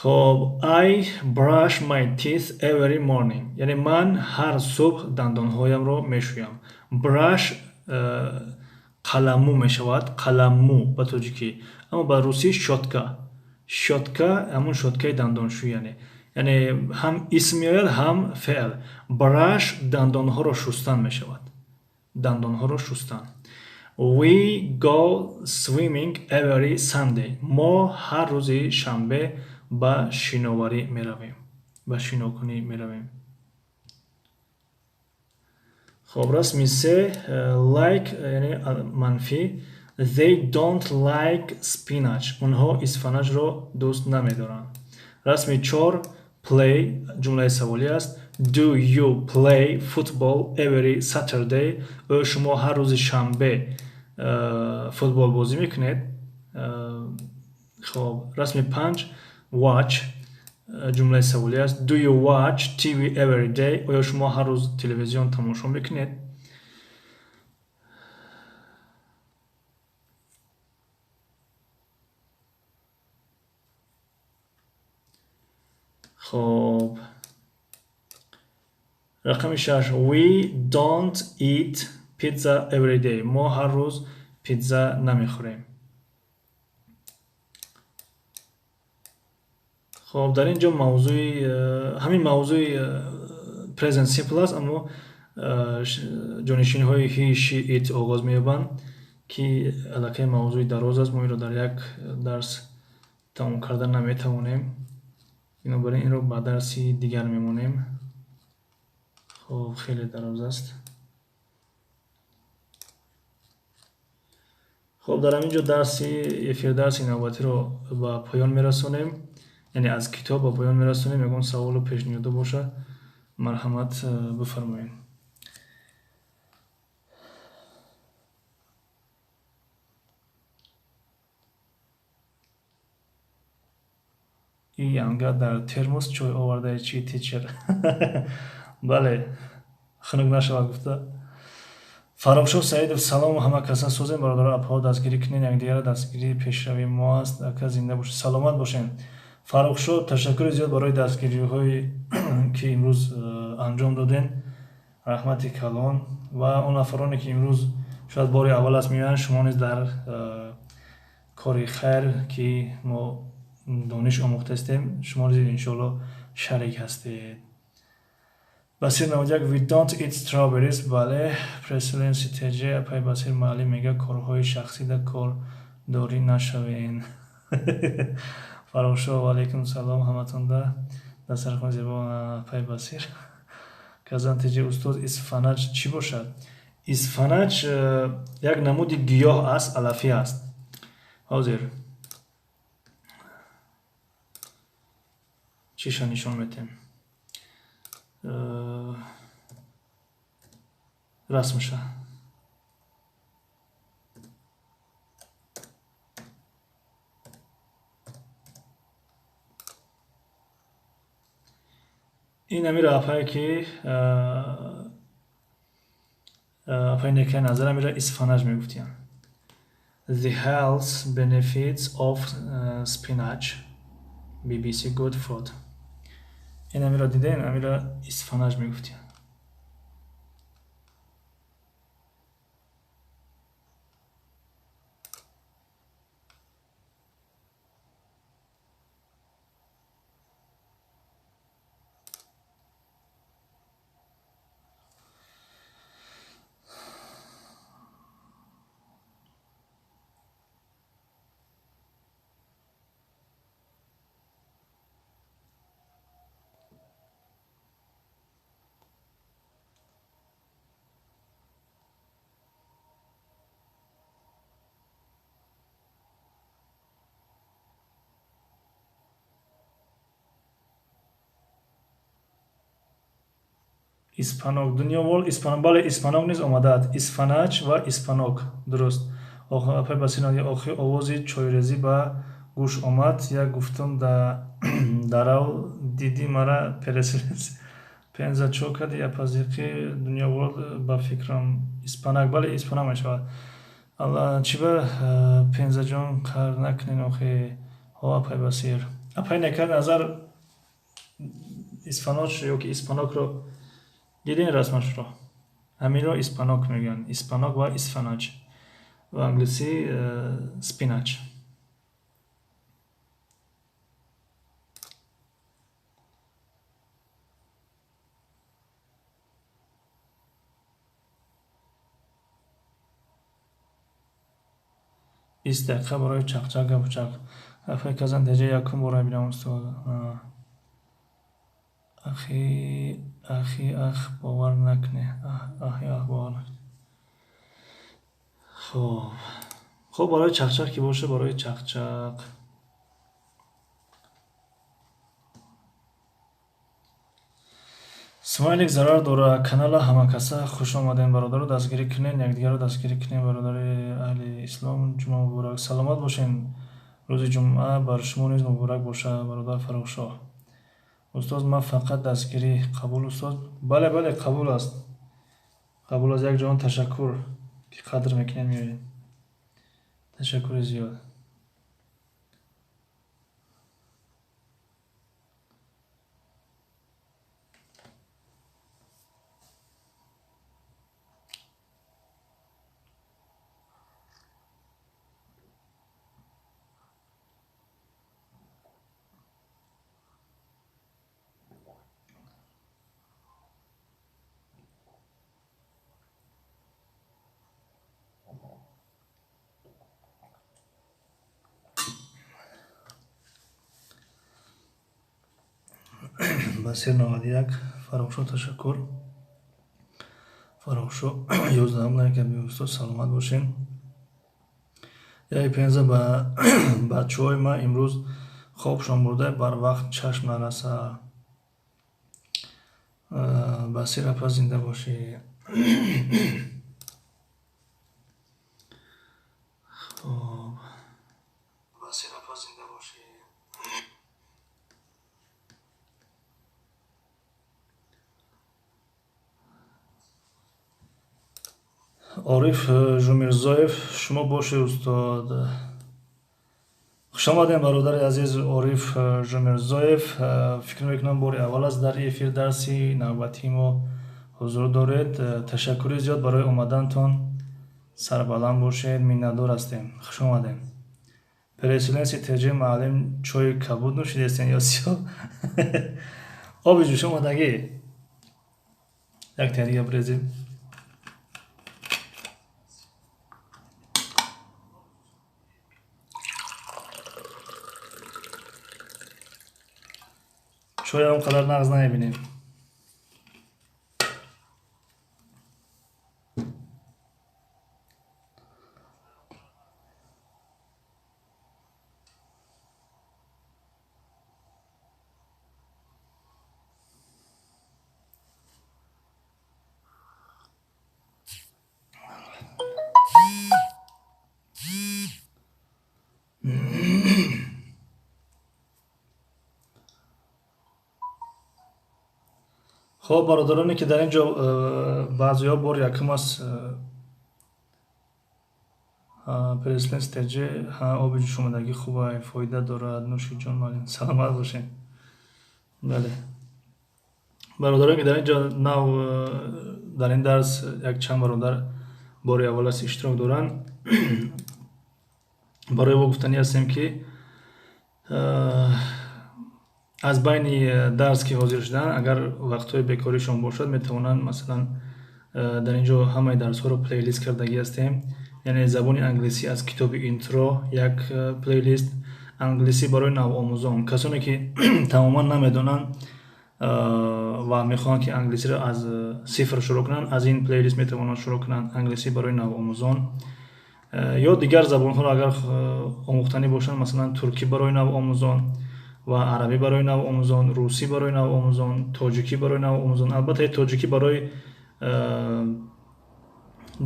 Хоб, I brush my teeth every morning, яъне ман ҳар субҳ дандонҳоямро мешӯям. Brush қаламмӯ мешавад, қаламмӯ ба тоҷикӣ, аммо ба русӣ щётка. Щётка ҳамон щёткаи дандоншӯй, яъне ҳам исм меояд, ҳам феъл. Brush дандонҳоро шустан мешавад, дандонҳоро шустан. We go swimming every Sunday. Мо ҳар рӯзи шанбе ба шиноварӣ меравем, ба шинокунӣ меравем. Хоб, расми се, like яъне манфӣ. They don't like spinach. Онҳо исфанаҷро дӯст намедоранд. Расми чор, play ҷумлаи саволӣ аст. Do you play football every Saturday? Оё шумо ҳар рӯзи шанбе футбол бозӣ мекунед? Хоб, расми панҷ, watch ҷумлаи саволӣ аст. Do you watch TV every day? Оё шумо ҳар рӯз телевизион тамошо мекунед? Хоб, рақами шаш, we don't eat pizza every day. Мо ҳар рӯз питза намехӯрем. Хоб, дар ин ҷо мавзӯи ҳамин мавзӯи present simple аст, аммо ҷонишинҳои he, she, it оғоз меёбанд, ки аллакай мавзӯи дароз аст, мо инро дар як дарс тамом карда наметавонем. Бинобар ин инро ба дарси дигар мемонем. Хоб, хеле дароз аст. Хоб, дар ҳамин ҷо дарси эфир, дарси навбатиро ба поён мерасонем, яъне аз китоб ба поён мерасонем. Ягон саволу пешниҳодо боша, марҳамат, бифармоед. И янга дар термос чой овардаи чи, teacher? Бале, хунук нашавад гуфта. Фаррухшоҳ Саидов, салом ҳама каса, созем бародаро, апаҳо, дастгирӣ кунед якдигарро, дастгирии пешравии мо аст. Ака, зинда бошед, саломат бошед. Фаррухшоҳ, ташаккури зиёд барои дастгириҳое ки имрӯз анҷом додем, раҳмати калон. Ва он нафароне ки имрӯз шояд бори аввал аст меоянд, шумо низ дар кори хайр, ки мо дониш омӯхтаистем, шумо низ иншоалло шарик ҳастед. Басир 91, we don't eat strawberries. Бале, Преселенси ТЖ, апай Басир, муаллим мега корҳои шахсида кордорӣ нашавен. Фаррухшо, ваалайкум салом ҳаматонда. Дастархони зебо, апай Басир. Казан ТҶ, устоз, исфанаҷ чӣ бошад? Исфанаҷ як намуди гиёҳ аст, алафӣ аст. Ҳозир чиша нишон метем? Расмша. Ин амира апае ки апаи некаи назар амира исфанаҷ мегуфтиянд. The health benefits of spinach, BBC Good Food. Ин амира дидем, амира исфанаҷ мегуфтиянд. Испанок, дунёвол, испанок, бале, испанок низ омадааст. Исфанаҷ ва испанок, дуруст. Апай Басир, охир овози чойрезӣ ба гӯш омад. Як гуфтум дарав диди мара переселенец. Пенза чо кади апазиқи дунёвол ба фикрам. Испанак, бале, испанак мешавад. Чӣ ба Пензаҷон қар накунен охи? Ҳо, апай Басир. Апай некар назар исфаноч ёки испанокро дидем расмашро. Ҳаминро испанок мегӯянд. Испанок ва исфанаҷ. Ва англисӣ спинач. Бист дақиқа барои чақчақ гапу чақ. Апай Казан ТҶ якум бора мебинам устод. Ахи, ахи, ах, бовар накунед. Ахи, ах, бовар накунед. Хоб. Хоб, барои чақчақ ки боша, барои чақчақ. Смайлик зарар дора. Канала ҳамакаса хуш омадем, бародаро, дастгирӣ кунед, якдигарро дастгирӣ кунед, бародари аҳли ислом. Ҷумъа муборак. Саломат бошед. Рӯзи ҷумъа бар шумо низ муборак бошад, бародар Фаррухшоҳ. Устоз, ман фақат дастгирӣ. Қабул, устоз? Бале, бале, қабул аст. Қабул аст. Як ҷаҳон ташаккур, ки қадр мекунед, меоед. Ташаккури зиёд. Басир 91, Фаррухшо ташаккур. Фаррухшо 11 лайк аби устод, саломат бошед. Яй Пенза ба бачаҳои ман имрӯз хобшон бурда, бар вақт чашм нараса. Басир апа, зинда бошӣ. Хоб. Басир апа, зинда бошӣ. Ориф Жумирзоев, шумо бошед, устод. Хуш омадем, бародари азиз Ориф Жумирзоев. Фикр мекунам, бори аввал аст дар эфир дарси навбатии мо ҳузур доред. Ташаккури зиёд барои омадантон. Сарбаланд бошед, миннатдор ҳастем. Хуш омадем. Переселенси ТҶ, муаллим, чойи кабуд нӯшидестен ё сиёҳ? Оби ҷӯш омадагӣ. Як тарига брезем. Чоя он қадар нағз намебинем. Хоб, бародароне ки дар ин ҷо баъзеҳо бор якум аст, Преслен стеҷе оби ҷӯшомадагӣ хубай, фоида дорад. Нӯши ҷон, маълим, саломат бошед. Бале, бародароне ки дар ин ҷо нав дар ин дарс якчанд бародар бори аввал аст иштирок доранд, барои во гуфтанӣ ҳастем, ки аз байни дарс ки ҳозир шуданд, агар вақтҳои бекоришон бошад, метавонанд, масалан, дар ин ҷо ҳамаи дарсҳоро плейлист кардагӣ ҳастем. Яъне забони англисӣ аз китоби интро як плейлист, англисӣ барои навомӯзон, касоне ки тамоман намедонанд ва мехоҳанд ки англисиро аз сифр шурӯъ кунанд, аз ин плейлист метавонанд шурӯъ кунанд, англисӣ барои навомӯзон. Ё дигар забонҳоро агар омӯхтанӣ бошанд, масалан, туркӣ барои навомӯзон ва арабӣ барои навомӯзон, русӣ барои навомӯзон, тоҷикӣ барои навомӯзон. Албатта, тоҷикӣ барои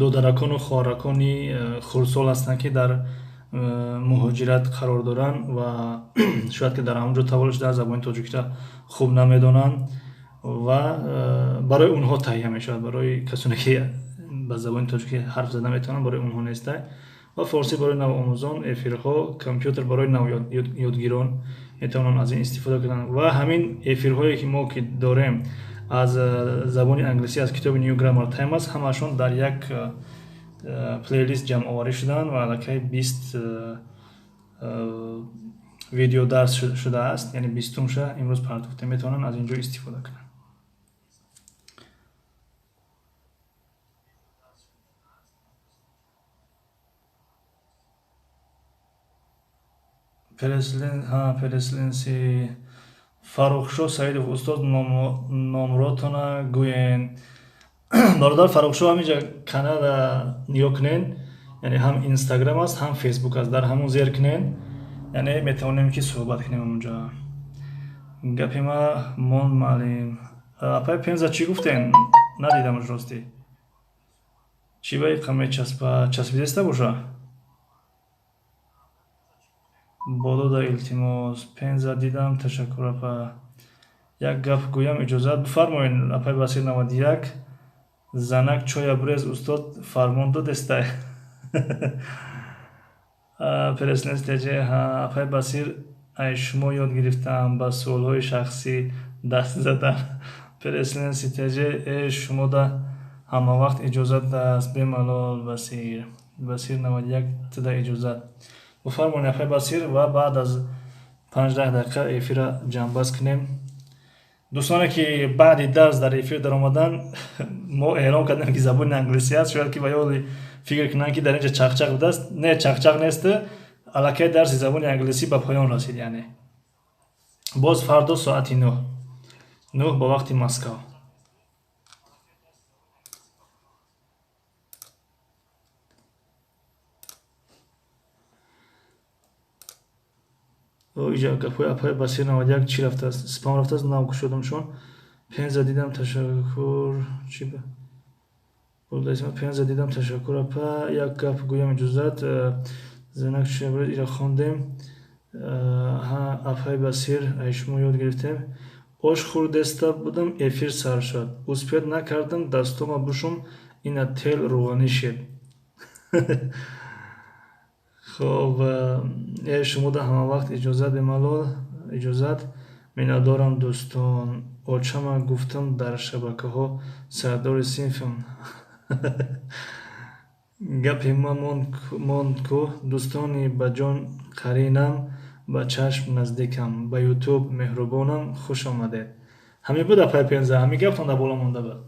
додаракону хоҳаракони хурдсол ҳастанд, ки дар муҳоҷират қарор доранд ва шояд ки дар ҳамон ҷо таваллуд шуда, забони тоҷикиро хуб намедонанд ва барои онҳо таҳия мешавад. Барои касоне ки ба забони тоҷикӣ ҳарф зада метавонанд, барои онҳо нестай. Ва форсӣ барои навомӯзон, эфирҳо, компютер барои навёдгирон метавонанд аз ин истифода кунанд. Ва ҳамин эфирҳое ки мо ки дорем аз забони англисӣ аз китоби New Grammar Time аст, ҳамаашон дар як плейлист ҷамъоварӣ шуданд ва аллакай 20 видеодарс шудааст, яъне 20-умша имрӯз партофта, метавонанд аз ин ҷо истифода кунанд. Переселенси Фаррухшо Саидов: устод, номротона гӯен. Бародар Фаррухшо, ҳаминҷа канала нигоҳ кунен, яъне ҳам Инстаграм аст, ҳам Фейсбук аст, дар ҳамон зер кунен, яъне метавонем ки суҳбат кунем онҷа. Гапи ма монд, маълим. Апай Пенза, чӣ гуфтен? Надидамш, ростӣ. Чӣ ба иқа мечаспа? Часпидеста боша? Бодода, илтимос. Пенза дидам, ташаккур, апа. Як гап гӯям, иҷозат? Бифармоед, апай Басир 91. Занак, чоя брез, устод фармон додестай. Переселенстеҷе, апай Басир, ай шумо ёд гирифтам ба суолҳои шахсӣ даст задан. Переселенси теҷе, э шумода ҳамавақт иҷозат аст, бемалол. Басир, Басир 91, туда иҷозат. Бифармоед, апай Басир, ва баъд аз 5-10 дақиқа эфирра ҷамъбаст кунем. Дӯстоне ки баъди дарс дар эфир даромаданд, мо эълон кардем, ки забони англисӣ аст, шояд ки ба ёди фикр кунанд, ки дар ин ҷо чақчақ будааст. Не, чақчақ нест, аллакай дарси забони англисӣ ба поён расид. Яъне боз фардо соати 9 ба вақти Москав. Иҷа гапҳои апаи Басир 91 чӣ рафтааст? Спам рафтааст, нав кушодамшон. Пенза дидам, ташаккур. Чӣ Пенза дидам, ташаккур, апа. Як гап гӯям, иҷозат? Занак ира хондем. Апаи Басир, ай шумо ёд гирифтем. Ош хӯрдеста будам, эфир сар шуд, успеть накардам дастома бушум, ина тел рӯғанӣ шед. Хоб, э шумода ҳамавақт иҷозат, бемалол, иҷозат. Миннатдорам, дӯстон. Очама гуфтам, дар шабакаҳо сардори синфам. Гапи ма монд ку. Дӯстони ба ҷон қаринам, ба чашм наздикам, ба Ютуб меҳрубонам, хуш омадед. Ҳамин буд, апай Пенза, ҳамин гаптон дар боло монда буд.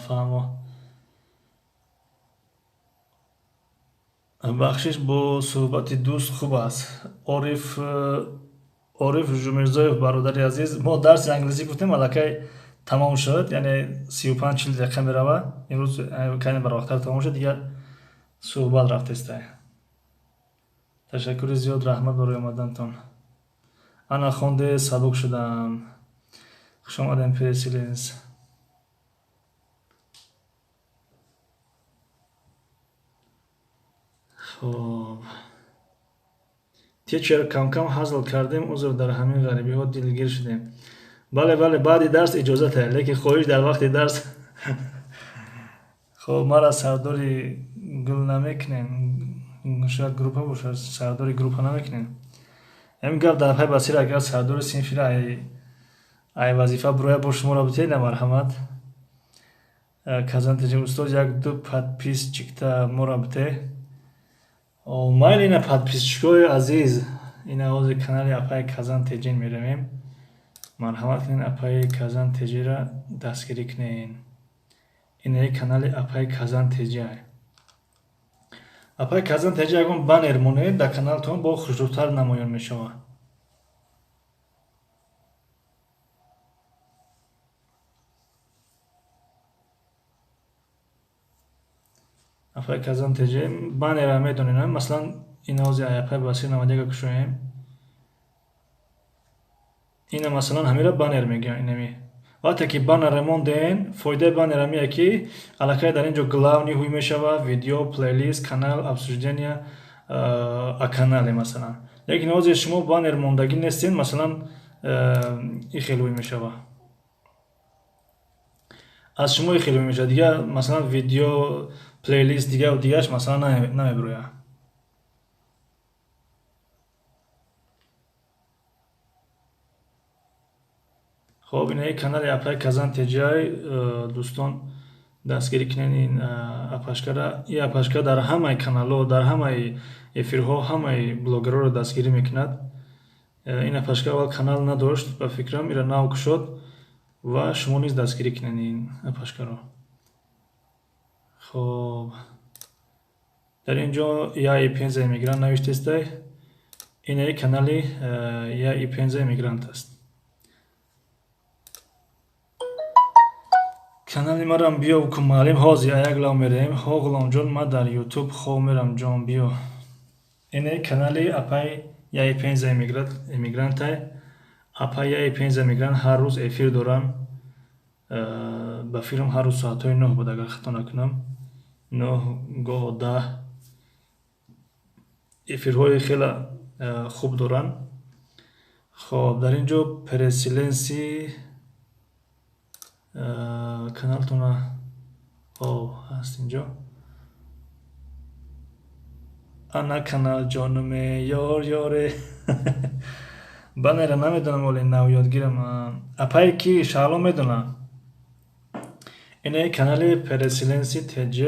Фаҳмо. Бахшиш бо суҳбати дӯст хуб аст. Ориф Жумирзоев, бародари азиз, мо дарси англисӣ гуфтем, аллакай тамом шуд, яъне 35-40 дақиқа мерава. Имрӯз каме барвақттар тамом шуд, дигар суҳбат рафтестай. Ташаккури зиёд, раҳмат барои омадантон. Ана хонде сабук шудам. Хуш омадем, Пересиленс. Хоб. Teacher, кам-кам ҳазл кардем, узр, дар ҳамин ғарибиҳо дилгир шудем. Бале, бале, баъди дарс иҷозате, лекин хоҳиш дар вақти дарс. Хоб, мара сардори гул намекунем. Шояд группа бошад, сардори группа намекунем. Ҳамин гап дар пай Басир, агар сардори синфира ай вазифа бироя бо шуморо битед, на марҳамат. Казан теҷи устоз як-ду подписчикта моро бите. Майли, ина подписчикои азиз, ина ҳозир канали апаи Казан Теҷин меравем. Марҳамат кунед, апаи Казан Теҷира дастгирӣ кунед. Инаи канали апаи Казан Теҷи. Апаи Казан Теҷи, ягон баннер монед дар каналтон, бо хушрӯтар намоён мешавад. Апаи Казан Теҷи баннера медонед, масалан, ин ҳозир апаи Басир 91 кушоем. Ина масалан ҳамира баннер мегӯянд, инами. Вақте ки баннера монден, фоидаи баннера меяд, ки аллакай дар ин ҷо главный ҳуй мешавад, видео, плейлист, канал, обсуждения о канале масалан. Лекин ҳозир шумо баннер мондагӣ нестен, масалан, и хел ҳуй мешавад. Аз шумо и хел ҳуй мешавад. Дигар масалан видео, плейлист, дигар дигараш масалан намебирояд. Хоб, инаи канали апаи Казан Теҷай, дӯстон, дастгирӣ кунед ин апашкара. Ин апашка дар ҳамаи каналҳо, дар ҳамаи эфирҳо, ҳамаи блогерҳоро дастгирӣ мекунад. Ин апашка аввал канал надошт, ба фикрам, ира нав кушод ва шумо низ дастгирӣ кунед ин апашкаро. Хоб, дар ин ҷо Я и Пенза иммигрант навиштестай. Инаи канали Я и Пенза иммигрант аст. Канали марам биё ку, муаллим, ҳозир аяк лав мерем. Ҳо, Ғуломҷон, ман дар ютуб хов мерам, ҷон, биё. Инаи канали апаи Я и Пенза иммигрантай. Апаи Я и Пенза иммигрант ҳар рӯз эфир дорам. Ба фикрам, ҳар рӯз соатҳои 9 буд, агар хато накунам. 9, гоҳо 10. Эфирҳои хеле хуб доранд. Хоб, дар ин ҷо Переселенси каналтона ҳаст инҷо. Ана канал ҷонуме ёр ёре. Баннера намедонам, оле нав ёдгирам. Апае ки Шаҳло медонам. Инаи канали Переселенси ТЖ.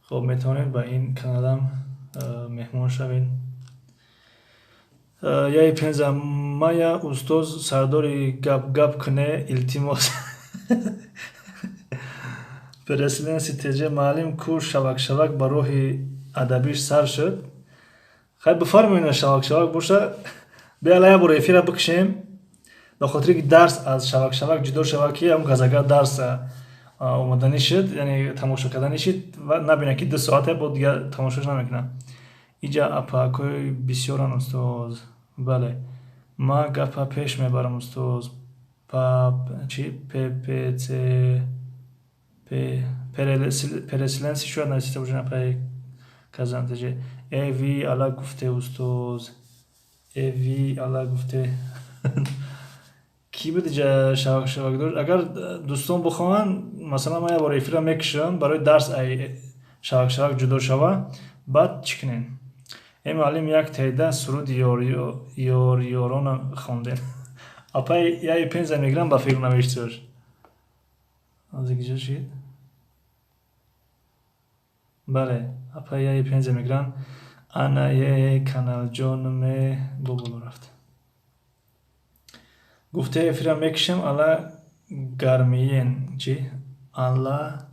Хоб, метавонед ба ин каналам меҳмон шавед. Я и Пенза, мая устоз сардори гап-гап куне, илтимос. Переселенси ТЖ, муаллим ку шавак-шавак ба роҳи адабиш сар шуд. Хай, бифармоед, шавак-шавак боша. Биала як бор эфира бикушем, ба хотире ки дарс аз шавак-шавак ҷудо шавад, ки ҳамон кас агар дарс омаданӣ шуд, яъне тамошо карданӣ шуд, ва набинад, ки 2 соате бо дигар тамошош намекунад. Иҷа апаакҳои бисёран, устоз. Бале, ма гапа пеш мебарам, устоз. Чи ППЦ Переселенси шояд нависида бошад апаи Казан ТЖ. Эви ала гуфте, устоз. Эви ала гуфте. Кӣ буд иҷа шавак-шавак дошт? Агар дӯстон бихоҳанд, масалан, ман як бор эфира мекушам барои дарс ай шавак-шавак ҷудо шава, баъд чӣ кунем? Э, муаллим, як теъда суруди ёр-ёрона хондем. Апаи Я и Пенза мегирам, ба фикр навиштиёш. Ҳозир киҷо шид? Бале, апаи Я и Пенза мегирам. Ана е каналҷонуме бо боло рафт. Гуфте эфира мекушем, ала гармиен чи? Алла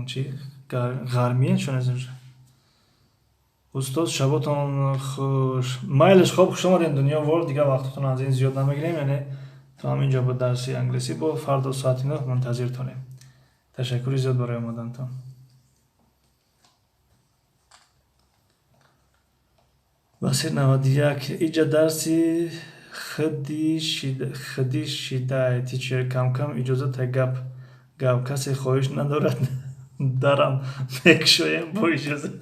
чи ғармия чун. Устод, шаботон хуш. Майлиш, хоб, хуш омадем, Дунё Ворд. Дигар вақтотон аз ин зиёд намегирем, яъне то ҳамин ҷо ба дарси англисӣ. Бо фардо соати 9 мунтазиртонем. Ташаккури зиёд барои омадантон. Басир 91, иҷа дарси хиди шидай, teacher, камкам иҷозата. Гап гап, касе хоҳиш надорад, дарам мекушоем бо иҷозат.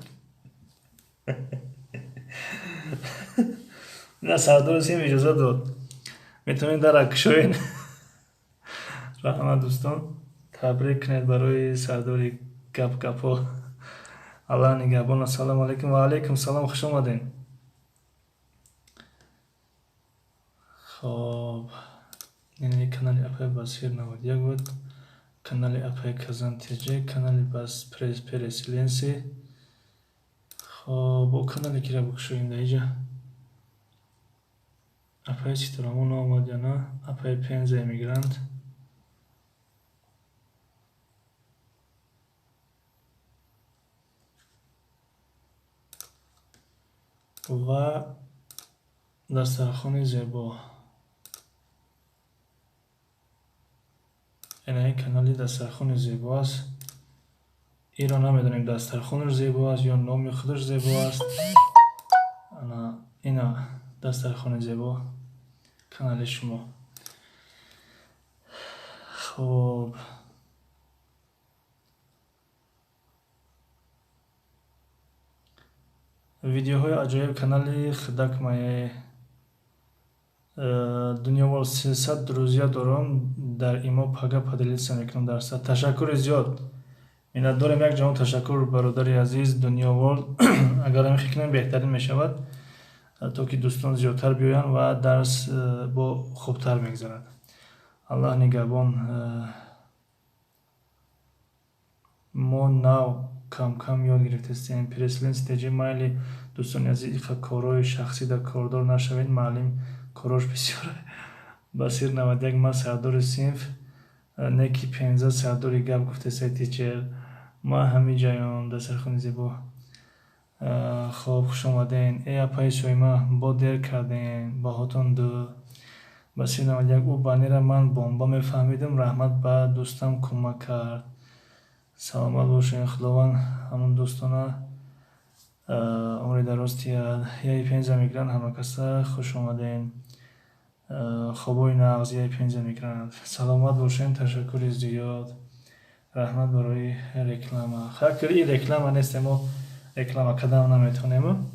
На, сардори синф иҷозат дод, метавонед дара кушоед. Раҳмат, дӯстон, табрик кунед барои сардори гап гапҳо. Аллаҳ нигаҳбон. Ассалому алайкум. Ва алайкум салом, хуш омадем. Хоб, ин канали апай Басир 91 буд, канали апай Казан ТЖ, канали бас переселенцы. Хоб, бо канале кира бикушоем дар иҷа? Апай Ситорамо наомад ё на? Апай Пенза эмигрант. Ва дастархони зебо, ин канали дастархони зебо аст. Иро намедонем, дастархонаш зебо аст ё номи худаш зебо аст. Ана ина дастархони зебо, канали шумо. Хоб, видеоҳои аҷоиб, канали Хидак мае. Дунёвор, 300 друзья дорам дар имо, пага поделиться мекунам дарса. Ташаккури зиёд, миннатдорем як ҷаҳон ташаккур, бародари азиз Дунёвор. Агар ҳамин хел кунем, беҳтарин мешавад, то ки дӯстон зиёдтар биёянд ва дарс бо хубтар мегузарад. Аллаҳ нигаҳбон. Мо нав камкам ёд гирифтастем. Переселенцы ТЖ, майли, дӯстони азиз, иқа корҳои шахсида кордор нашавед, маълим корош бисёр. Басир 91, ман сардори синф неки Пенза сардори гап гуфтесай, teacher. Ман ҳамин ҷаён дастархони зебо. Хоб, хуш омаден. Э, апаи Соима, бо дер кардем, баҳотон ду. Басир 91, ӯ банера ман бомба мефаҳмидам, раҳмат ба дӯстам, кӯмак кард. Саломат бошед, Худованд ҳамон дӯстона умри дароз диҳад. Яи Пенза мегиранд, ҳамакаса хуш омадем. Хобҳои нағз, яи Пенза мегиранд. Саломат бошем, ташаккури зиёд, раҳмат барои реклама. Хакр, и реклама нест, мо реклама кардам наметавонем,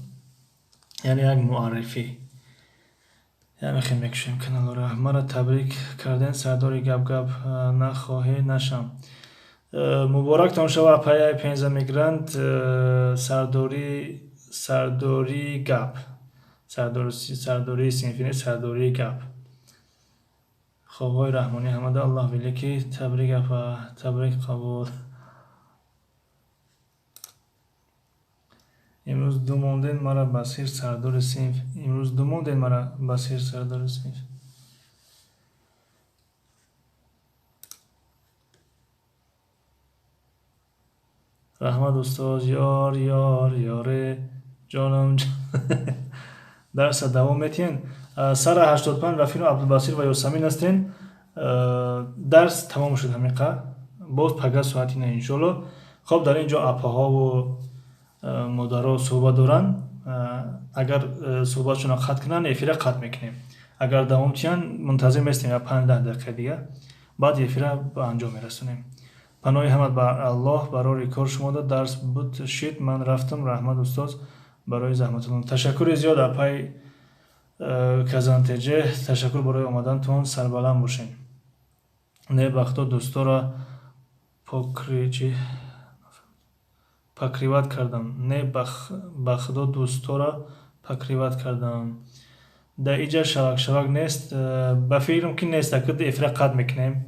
яъне як муаррифӣ яъне мекушем каналора. Мара табрик карден, сардори гап-гап, нахоҳе нашам. Муборактон шава, апаяи Пенза мегиранд, сардории гап, сардории синфӣ не, сардории гап. Хобҳои раҳмонӣ ҳамада, Аллоҳ великий. Табрик, апа, табрик қабул. Имрӯз ду монден мара, Басир сардори синф. Имрӯз ду монден мара, Басир сардори синф. Раҳмат, устоз. Ёр, ёр, ёре, ҷонам. Дарса давом метиҳен. Сара 85, Рафиқу Абдулбасир ва Ёсамин ҳастен. Дарс тамом шуд ҳамиқа, боз пага соати 9, иншоалло. Хоб, дар ин ҷо апаҳову модаро суҳбат доранд. Агар суҳбатшонро қатъ кунанд, эфира қатъ мекунем. Агар давом тиҳанд, мунтазир местем я 5-10 дақиқа дига, баъд эфира ба анҷом мерасонем. Паноҳи ҳамат бар Аллоҳ, барори кор шумода. Дарс буд шид, ман рафтам. Раҳмат, устоз, барои заҳмататон. Ташаккури зиёд, апай Казантеҷе, ташаккур барои омадантон, сарбаланд бошед. Не, бахто дӯстора покри покрывать кардам. Не, ба худо, дӯстора покрывать кардам. Дар иҷа шавак шавак нест, ба фикрам ки нест. Акд эфира қатъ мекунем,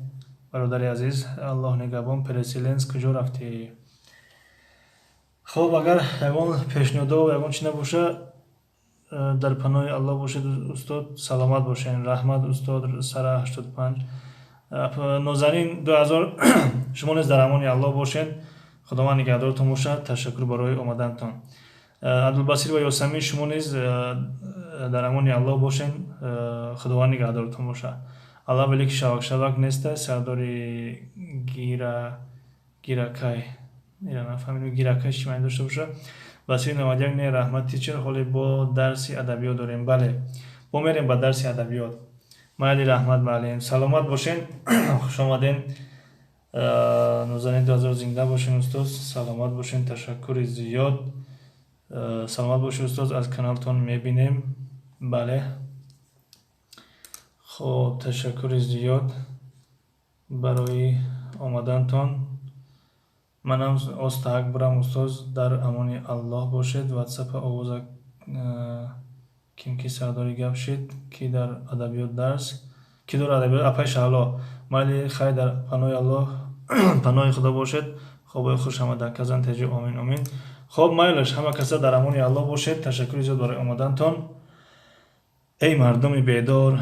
бародари азиз, Аллоҳ нигаҳбон. Переселенец, куҷо рафтӣ? Хоб, агар ягон пешниҳодо, ягон чи набоша, дар паноҳи Аллоҳ бошед, устод, саломат бошед. Раҳмат, устод. Сара 85. Нозанин 2000, шумо низ дар амони Аллоҳ бошед, Худованд нигаҳдоротон бошад. Ташаккур барои омадантон. Абдулбасир ва Ёсамин, шумо низ дар амони Аллоҳ бошед, Худованд нигаҳдоротон бошад. Аллоҳ велики шавак шавак неста, сардори гира гиракай. Ира нафаҳмидем, гиракай чӣ маъни дошта бошад. Басир 91 не, раҳмат тичер, ҳоле бо дарси адабиёт дорем. Бале, бо мерем ба дарси адабиёт. Майли, раҳмат маълим. Саломат бошен, хуш омаден. Нозанин 2000, зинда бошен устоз, саломат бошен, ташаккури зиёд. Саломат бошед устоз, аз каналтон мебинем. Бале. Хоб, ташаккури зиёд барои омадантон. Манам остаак бурам устоз, дар амони Аллоҳ бошед. WhatsApp овоза ким ки сардори гап шид, ки дар адабиёт дарс, ки дор адабиёт, апай Шаҳло. Майли, хай, дар паноҳи Аллоҳ, паноҳи Худо бошед. Хобои хуш ҳама дар казан теҷи, омин, омин. Хоб, майлаш, ҳама каса дар амони Аллоҳ бошед. Ташаккури зиёд барои омадантон. Эй мардуми бедор,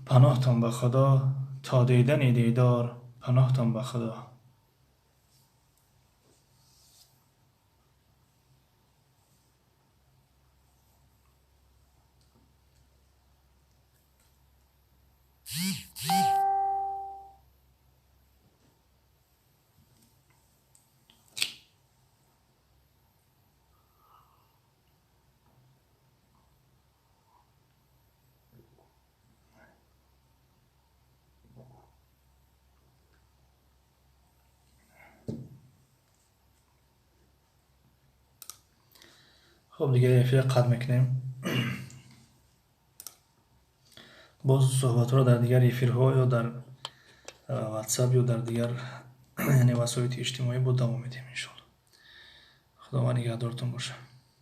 паноҳтон ба Худо, то дидани дидор, паноҳтон ба Худо. Хоб, дигар эфир қатъ мекунем. Боз суҳбатҳоро дар дигар эфирҳо ё дар WhatsApp ё дар дигар, яъне васоити иҷтимоӣ бо давом медиҳем, иншоалло. Худованд нигаҳдоротон бошад.